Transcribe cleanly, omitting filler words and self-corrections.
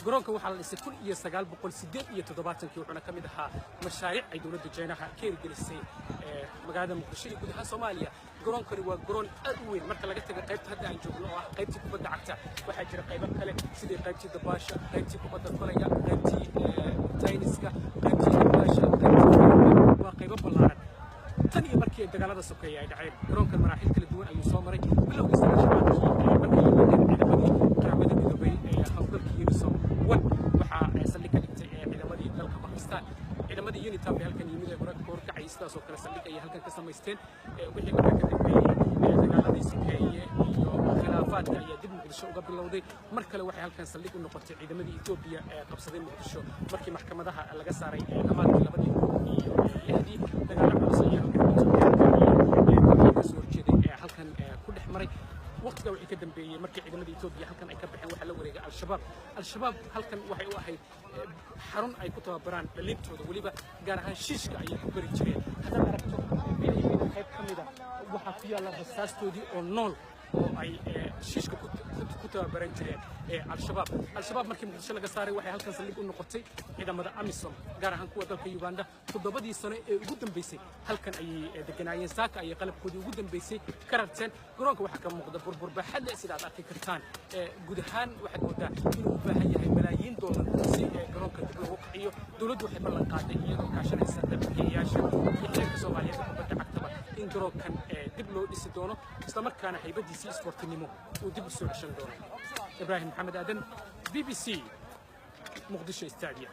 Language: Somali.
Garoonka waxaa la dhisay 1978-kii, wuxuuna ka mid ahaa mashaariic ay dowladda Jaynaha ka hirgelisay magaalada Muqdisho iyo guud ahaan Soomaaliya. Garoonkani waa garoon aad u weyn. Marka laga tago qaybta hadda aan joogno oo ah qaybtii kubadda cagta, waxaa jira qaybo kale sidii qaybtii dabaasha, qaybtii kubadda kolayga, qaybtii tayniska, qaybtii dabaasha, qaybtii. Waa qaybo ballaaran. Tan iyo markii dagaalada sokeeye ay dhaceen, garoonkan maraaxil kala duwan ayuu soo maray. Bilowgii 90-aadkii, markay yimaadeen ciidamadii Qaramada Midoobay ee howlgalkii UNISOM 1, waxaa saldhig ka dhigtay ciidamadii dalka Bakistan. Ciidamadii UNITAF ee halkan yimid ee Maraykanka horkacayay sidaas oo kale saldhig ayay halkan ka samaysteen. Wixii markaa ka dambeeyey, dagaaladii sokeeye iyo khilaafaadka ayaa dib Muqdisho uga bilowday. Mar kale waxay halkan saldhig u noqotay ciidamadii Etoobiya ee qabsaday Muqdisho markii maxkamadaha laga saaray dhammaadkii 2006-dii. Dagaalo culus ayaa halkan Etoobiyaanka iyo kooxihii ka soo horjeeday ee halkan ku dhex maray. Waqtigaa wixii ka dambeeyey, markii ciidamada Etoobiya halkan ay ka baxeen, waxaa la wareegay Al-Shabaab. Al-Shabaab halkan waxay u ahayd xarun ay ku tababaraan dhalintooda, weliba gaar ahaan shiishka ayay ku bari jireen. Haddaad aragto VIP-da qayb ka mida, waxaa ku yaalla rasaastoodii oo nool oo ay shiishka ku tababaran jireen Al-Shabaab. Al-Shabaab markii Muqdisho laga saaray, waxay halkan saldhig u noqotay ciidamada AMISOM, gaar ahaan kuwa dalka Uganda. 7-dii sano ee ugu dambeysay halkan ayay deganaayeen. Saaka ayay qalabkoodii ugu dambeysay ka rarteen. Garoonka waxaa ka muuqda burbur baaxad leh, sida aad arki kartaan. Guud ahaan waxaad moodaa inuu u baahan yahay malaayiin dollar si garoonka dib loogu kiciyo. Dowladdu waxay ballan qaaday, iyadoo kaashanaysa deeq-bixiyayaasha iyo xiriirka Soomaaliyeed ee kubadda cagtaba, in garoonkan dib loo dhisi doono, islamarkaana haybadiisii isboortinimo uu dib u soo ceshan doono. Ibraahim Maxamed Aadan, BBC, Muqdisho Stadium.